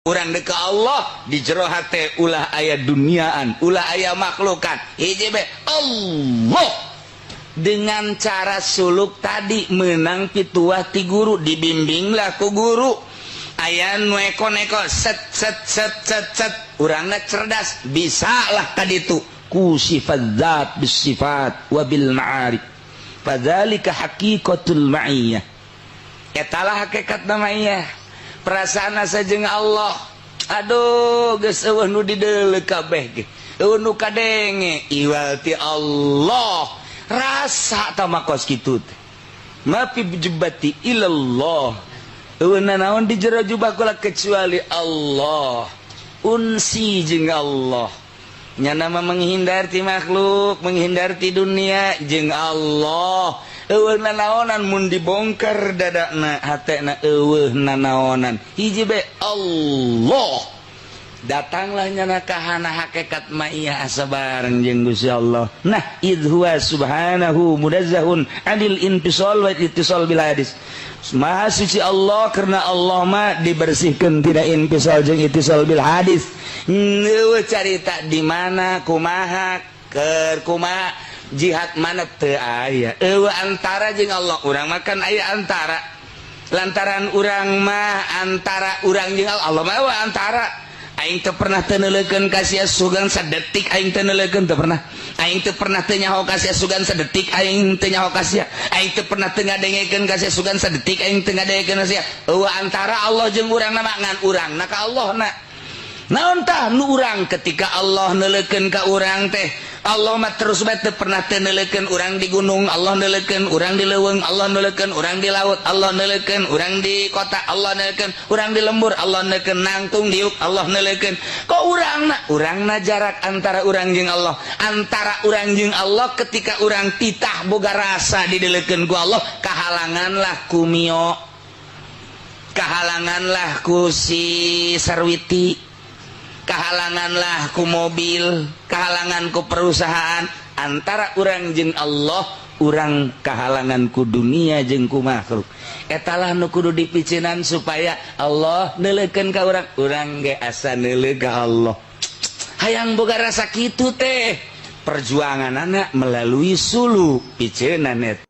Urang dek ka Allah, di jero hate ulah aya duniaan, ulah aya makhlukan, hiji be Allah. Dengan cara suluk tadi menang pituah ti guru, dibimbinglah ku guru, aya nu eko-neko, set set set set set, urangna cerdas, bisa lah tadi itu ku sifat zat bis sifat wa bil ma'arif. Fadzalika haqiqatul ma'iyah, etalah hakikat namanya perasaan asa jeung Allah. Aduh, geus euweuh nu dideuleu kabeh ge, euweuh nu kadenge iwal ti Allah. Rasa tah kos kitu teh, ma fi jubbati ilallah, euweuh nanaon di jero jubah kula kecuali Allah. Unsi jeung Allah, nyana mah menghindar ti makhluk, menghindar ti dunia, jeung Allah euweuh nanaonan. Mun dibongkar dadana, hatena, euweuh nanaonan, hiji be Allah. Datanglah nyana kahana hakikat maiyah, asa bareng jeung Gusti Allah. Nah, idz huwa subhanahu munazzahun anil infisal wa ittisal bil hadis. Maha suci Allah karena Allah mah dibersihkan, tidak infisal jeung ittisal bil hadis. Euweuh carita di mana, kumaha, keur kumaha, jihad mana, teu aya. Euweuh antara jeung Allah. Urang makan aya antara, lantaran urang mah antara urang jeung Allah, Allah mah euweuh antara. Aing teu pernah teu neuleukeun ka sia sugan sadetik, aing teu neuleukeun, teu pernah. Aing teu pernah teu nyaho ka sia sugan sadetik, aing teu nyaho ka sia. Aing teu pernah teu ngadengekeun ka sia sugan sadetik, aing teu ngadengekeun ka sia. Euweuh antara Allah jeung urang na mah, ngan urang na ka Allah na. Naon tah nu urang ketika Allah neuleukeun ka urang teh? Allah mah terus bae, teu pernah teu neuleukeun. Urang di gunung, Allah neuleukeun. Urang di leuweung, Allah neuleukeun. Urang di laut, Allah neuleukeun. Urang di kota, Allah neuleukeun. Urang di lembur, Allah neuleukeun. Nangtung diuk, Allah neuleukeun. Kok urang na, urang na jarak antara urang jeung Allah, antara urang jeung Allah, ketika urang titah boga rasa dideulekeun ku Allah, kahalanganlah ku Mio, kahalanganlah ku si Sarwiti, kahalanganlah ku mobil, kahalangan ku perusahaan antara urang jeung Allah. Urang kahalangan ku dunia jeung ku makhluk. Etalah nu kudu dipicinan supaya Allah neuleukeun ka urang, urang ge asa neuleuh ka Allah. Hayang boga rasa kitu teh, perjuangan anak melalui suluk, picenan eta.